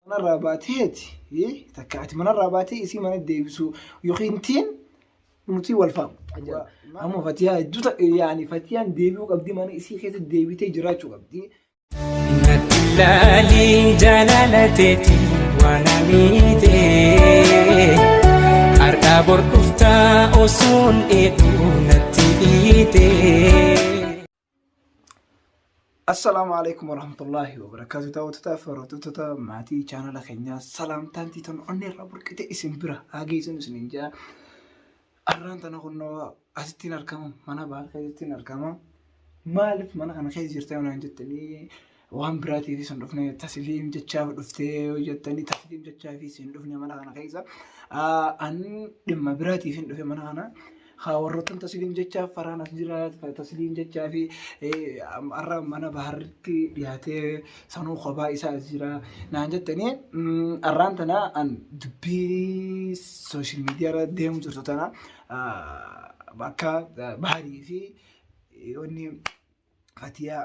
Manarraa baateeti takka ati manarraa baatee isii mana deebisuu yookiin tiin nuti wal faamu. Amma fatiyaa hedduu yaani fatiyaan deebi'uu qabdi mana isii keessa deebitee jiraachuu qabdi. Natti laaliin jaalala teeti waan amiite Har'aa bor dhuftaa osoon eeguu natti dhiite. Assalaamu alaikum warahmatullaahi wabarakaatu daawwattoota fi hordoftoota maatii chaanala keenyaa salaamtaan tiitoon onnee irraa burqite isin bira haa geessuun isiniin jedha. Arraan tana kunnoo asittiin argama mana bahaa keessattiin argama. Maaliif mana kana keessa jirta yoo naan jettanii waan biraatiif isin dhufne tasliim jechaaf dhuftee yoo jettanii tasliim jechaaf isin dhufne mana kana keessa. An dhimma biraatiif hin dhufe mana kana. Haa warroottan tasliim jechaaf faraan as jira tasliim jechaa fi har'a mana baharritti dhiyaatee sanuu kophaa isaa as jira naan jettanii har'aan tana an dubbii sooshaal miidiyaa irra deemu jirtu tana bakka baharii fi wanni Fatiyaa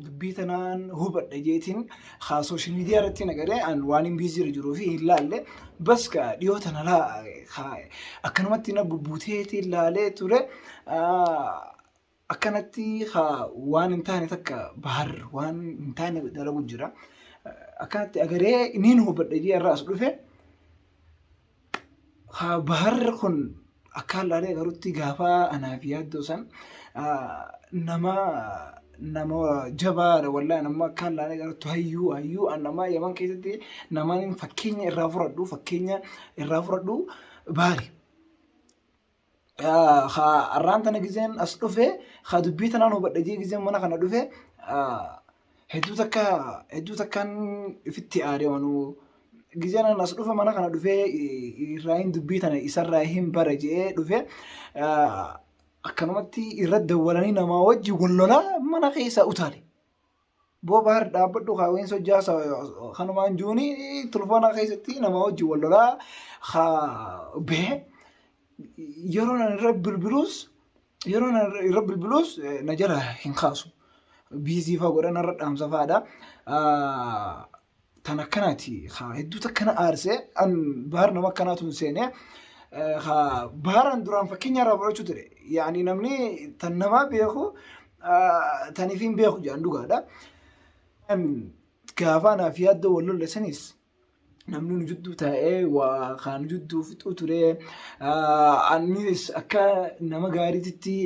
dubbii tanaan hubadha jeetiin haa sooshaal miidiyaa irratti nagaree an waan hin biizii irra jiruu fi hin laalle bas ka dhiyoo tana laa haa akkanumatti na bubbuteetiin laalee ture akkanatti haa waan hin taane takka bahar waan hin taane dalagu jira akkanatti agaree niin hubadha jee irraa as dhufe. Haa baharri kun akkaan laalee garutti gaafa anaaf yaaddoo san nama nama jabaadha wallahi nama akkaan laalee garutti hayyuu hayyuu an nama yaman keessatti nama fakkeenya irraa fudhadhu fakkeenya irraa fudhadhu baari. Haa arraan tana gizeen as dhufe haa dubbii tanaan hubadha jee gizeen mana kana dhufe hedduu takka hedduu takkaan ifitti aare wanuu gizeen an as dhufe mana kana dhufee irraa hin dubbii tana isarraa hin bara jee dhufe akkanumatti irra dawwalanii namaa wajji wal lolaa mana keessa utaale. Boo bahar dhaabbadhu kaa wayinsa hojjaa kanumaan juuni telefoona keessatti nama wajji wal lolaa haa bee yeroo nan irra bilbiluus yeroo nan irra bilbiluus na jala hin kaasu. Biizii faa godha narra dhaamsa faadha. Tan akkanaati haa hedduu takka na aarse an bahar nama akkanaatu hin seene haa baharan duraan fakkeenya irraa fudhachuu ture yaani namni tan namaa beeku taniif hin beeku jedhan dhugaadha. Gaafa anaaf yaaddoo wal lolle sanis namni nu jidduu taa'ee waa kaan nu jidduu fixuu ture. Anis akka nama gaariititti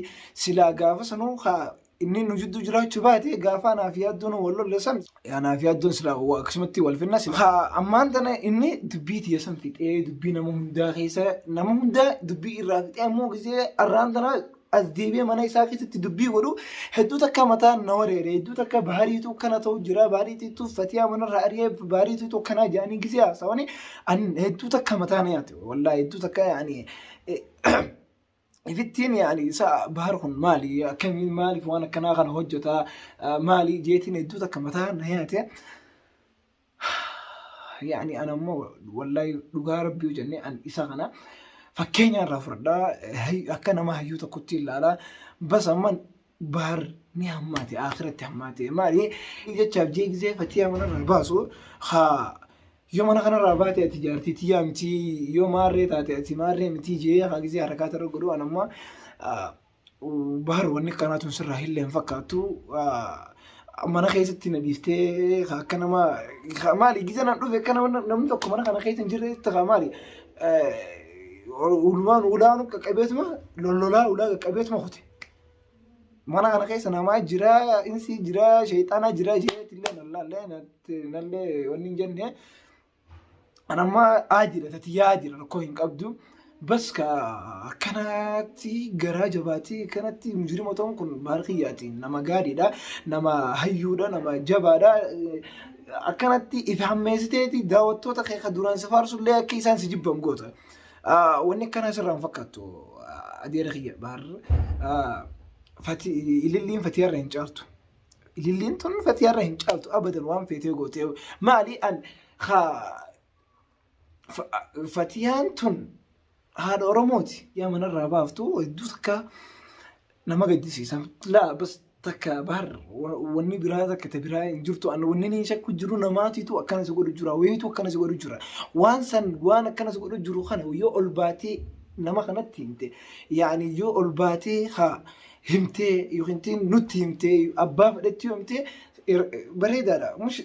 silaa gaafa sanuu haa inni nu jidduu jiraachuu baate gaafa anaaf yaaddoon wal lolle san anaaf yaaddoon silaa akkasumatti wal finna sila. Haa ammaan tana inni dubbii tiyya san fixee dubbii nama hundaa keessa nama hundaa dubbii irraa fixee ammoo gisee arraan tana as deebi'ee mana isaa keessatti dubbii godhu hedduu takka mataa na wareere hedduu takka baariitu kana ta'u jira baariitiitu fatiyaa manarraa ari'ee baariitiitu akkanaa jedhanii gisee haasawanii an hedduu takka mataa na nyaate wallaahi hedduu takka yaani ifittiin yaani isa bahar kun maali akkamiin maaliif waan akkanaa kana hojjeta maali jeetiin hedduu takka mataa na nyaate. Yaani ana immoo wallaahi dhugaa rabbii yoo jenne an isa kana fakkeenya irraa fudhadhaa akka nama hayyuu tokkotti ilaala bas amma bahar ni hammaate akhiratti hammaate maali jechaaf jee gisee fatiyaa manarraa baasu haa yoo mana kanarraa baate ati jaartii tiyyaa miti yoo maarree taate ati maarree miti jee haa gisee harakaata irra godhu an amma Bahar wanni akkanaa tun sirraa hillee hin fakkaattu. Mana keessatti na dhiiftee akka nama maali gizee naan dhufe akka nama namni tokko mana kana keessa hin jirretti kaa maali ulumaan ulaan qaqqabeetuma lollolaa ulaa qaqqabeetuma kute. Mana kana keessa namaa jira insii jira sheexanaa jira jeetti illee nallee nallee wanni hin jenne. An amma aadidha tatiyyaa aadidha rakkoo hin qabdu. Bas ka akkanatti garaa jabaatee akkanatti mujrima ta'uun kun baar kiyyaati. Nama gaariidha, nama hayyuudha, nama jabaadha. Akkanatti if hammeessiteeti daawwattoota kee ka duraan si faarsullee akka isaan si jibban goota. Wanni akkanaa sirraa hin fakkaattu adeera kiyya baar ililliin fatiyarra hin caaltu. Ililliin tun fatiyaarra hin caaltu abadan waan feetee gootee maali an fatiyaan tun haadha Oromooti yaa manarraa baaftu hedduu takka nama gaddisiisa laa bas Takka bahar wanni biraa takka ta biraa hin jirtu. An wanni ni shakku jiru namaatitu akkana si godhu jira, wayiitu akkana si godhu jira. Waan san waan akkana si godhu jiru kana yoo ol baatee nama kanatti himte, yaani yoo ol baatee haa himtee yookiin nutti himtee abbaa fedhetti yoo himtee bareedaadha. Mush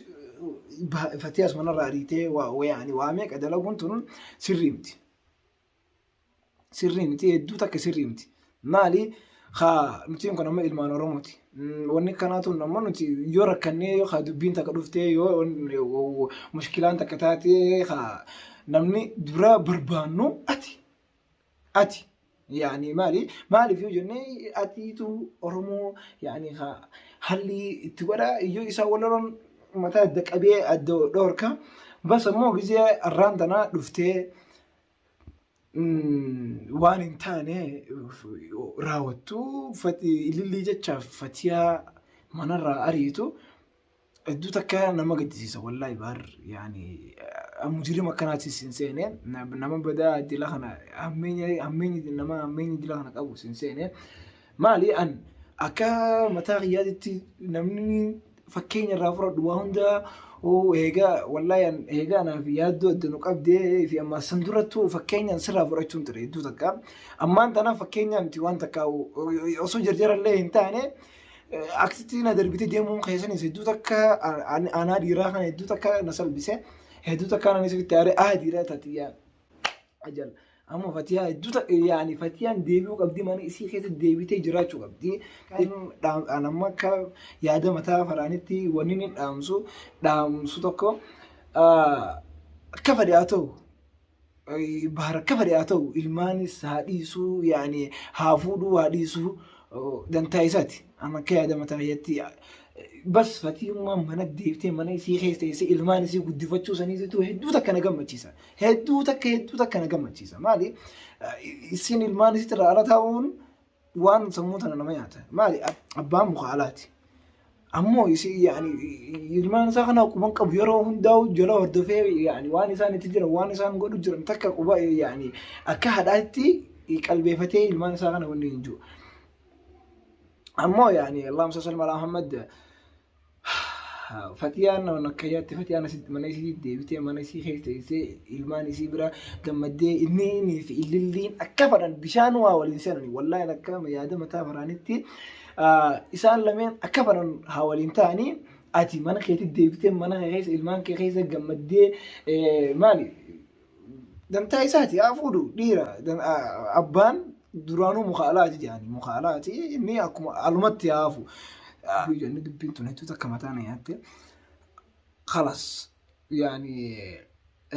fatiyaas manarraa ariitee waa yaani waa meeqa dalaguun tun sirrii miti. Sirrii miti, hedduu takka sirrii miti. Maali haa nuti kun amma ilmaan Oromooti. Wanni kanaa tun amma nuti yoo rakkannee yoo haa dubbiin takka dhuftee yoo mushkilaan takka taatee haa namni dura barbaannu ati. Ati yaani maali maaliif yoo jennee atiitu Oromoo yaani haa halli itti godha yoo isaan wal lolan mataa adda qabee adda dhoorka. Bas ammoo gizee arraan tanaa dhuftee waan hin taane raawwattu ilillii jechaaf fatiyaa manarraa ariitu hedduu takka nama gaddisiisa wallaahi baar yaani mujrima akkanaatis hin seene nama badaa dila kana hammeenya hammeenya nama hammeenya dila kana qabu hin seene maali an akka mataa kiyyaatitti namni fakkeenya irraa fudhadhu waa hunda eegaa wallaahi an eegaa anaaf yaaddoo adda nu qabdee fi amma san durattuu fakkeenyaan sirraa fudhachuun ture hedduu takka ammaan tana fakkeenyaa miti waan takka osoo jarjarallee hin taane aksitti na darbite deemuun keessanis hedduu takka anaa dhiiraa kana hedduu takka na salbise hedduu takka anis itti aare aadiidha tatiyyaa ajal amma fatiyaa hedduu yaani fatiyaan deebi'uu qabdi mana isii keessa deebitee jiraachuu qabdi. Kan amma akka yaada mataa faraanitti wanni inni dhaamsu dhaamsu tokko akka fedhe haa ta'u bahar akka fedhe haa ta'u ilmaanis haa dhiisuu yaani haa fuudhuu haa dhiisuu dantaa isaati. Amma akka yaada mataa kiyyatti bas fatiyummaan mana deebitee mana isii keessa teessee ilmaan isii guddifachuu saniititu hedduu takka na gammachiisa. Hedduu takka hedduu takka na gammachiisa. Maali? Isiin ilmaan isitti irraa ala taa'uun waan sammuu tana nama nyaata. Maali? Abbaan muka alaati. Ammoo isii yaani ilmaan isaa kana quban qabu yeroo hundaa'u jala hordofee yaani waan isaan itti jiran waan isaan godhu jiran takka quba yaani akka haadhaatti qalbeeffatee ilmaan isaa kana wanni hin jiru. Ammoo yaani Allahumma salli ala Muhammad Fatiyaan akkayaatti fatiyaan asitti mana isii deebitee mana isii keessa teessee ilmaan isii bira gammaddee inni inni fi illilliin akka fadhan bishaan waa waliin seenani wallaahi akka yaada mataa faraanitti isaan lameen akka fadhan haa waliin ta'anii ati mana keetti deebitee mana kee keessa ilmaan kee keessa gammaddee maali dantaa isaati haa fuudhu dhiira abbaan duraanuu muka alaati jedhani muka alaati inni akkuma alumatti haa hafu inni dubbiin tun hedduu takka mataa na nyaatte kalas yaani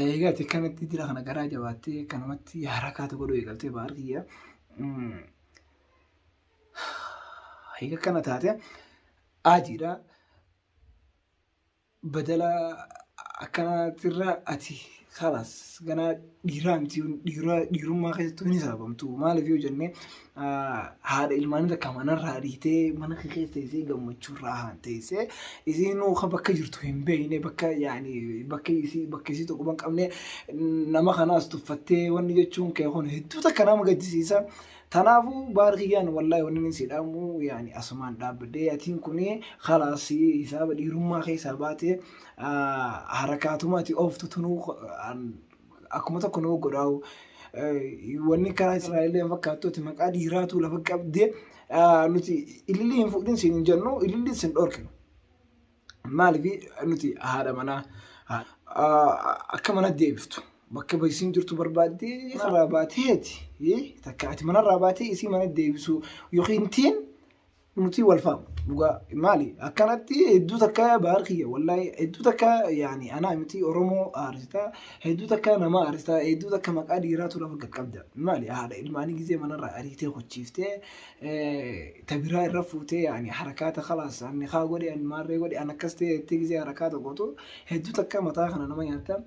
eegaa ati kanatti dira kana garaa jabaattee kanumatti harakaata godhuu eegaltee baar kiyya eega kana taate adiidha badala akkanaatirra ati kalas ganaa dhiiraa miti dhiiraa dhiirummaa keessattuu hin hisaabamtu maaliif yoo jenne haadha ilmaanii takka manarraa dhiitee mana kee keessa teessee gammachuurraa haan teessee isiinuu ka bakka jirtu hin beekne bakka yaani bakka isii bakka isii tokko hin qabne nama kanaas tuffattee wanni jechuun kee kun hedduu takka nama gaddisiisa. Tanaafuu baar kiyyaan wallaahi wanni inni si dhaamu yaani asumaan dhaabbadhee atiin kuni khalaas hisaaba dhiirummaa keessaa baatee harakaatuma ati ooftu tunuu akkuma tokko nama godhaa'u wanni karaa Israa'elee hin fakkaattu ati maqaa dhiiraatu lafa qabdee nuti ilillii hin fuudhin siin hin jennu ilillii sin dhorkinu. Maaliif nuti haadha manaa akka mana deebiftu bakka isiin jirtu barbaaddee irraa baateeti takka ati manarraa baatee isii mana deebisu yookiin tiin nuti wal faamu dhugaa maali akkanatti hedduu takka baar kiyya wallaahi hedduu takka yaani anaa miti Oromoo aarsitaa hedduu takka nama aarsitaa hedduu takka maqaa dhiiraatu lafa qaqqabda maali haadha ilmaanii gizee manarraa ariitee kochiiftee ta biraa irra fuutee yaani harakaata khalaas an nikaa godhe an maarree godhe an akkas ta'e jettee gizee harakaata gootu hedduu takka mataa kana nama nyaatta.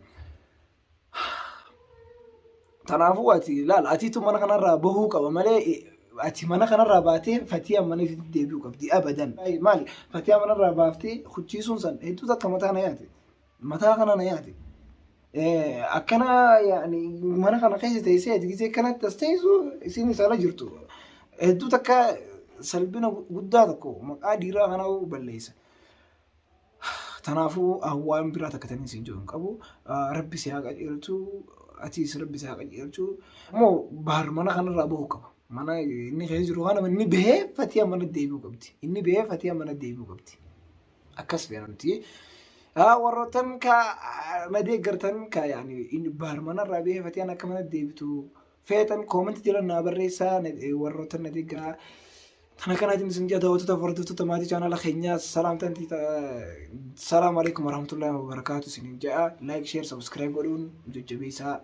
Kanaafuu ati laal atiitu mana kanarraa bahuu qaba malee ati mana kanarraa baatee fatiyaa mana isitti deebi'uu qabdi abadan. Maali fatiyaa manarraa baaftee huchiisuun san hedduu takka mataa na nyaate. Mataa kana na nyaate. Akkana yaani mana kana keessa teessee ati gisee kanatti as teessu isiin isa ala jirtu. Hedduu takka Salphina guddaa tokko maqaa dhiiraa kanaa balleessa. Tanaafuu waan biraa takka tanii siin jiru hin qabu. Rabbi si haa qajeelchu. Atiis rabbi si haa qajeelchu. Immoo Bahar mana kanarraa bahuu qaba. Mana inni keessa jiru kana inni bahee Fatiyaa mana deebi'uu qabdi. Inni bahee Fatiyaa mana deebi'uu qabdi. Akkas feena nuti. Warroottan ka na deeggartan ka yaani inni Bahar manarraa bahee Fatiyaan akka mana deebitu feetan koomentii jala naa barreessaa, warroottan na deeggaraa. Tana kanaatiin isin jaa daawwattoota fi hordoftoota maatii chaanaala keenyaa salaamtaan salaam alaikum warahmatullahi wabarakaatu isin ja'a. Like, share, subscribe godhuun jajjabeessaa.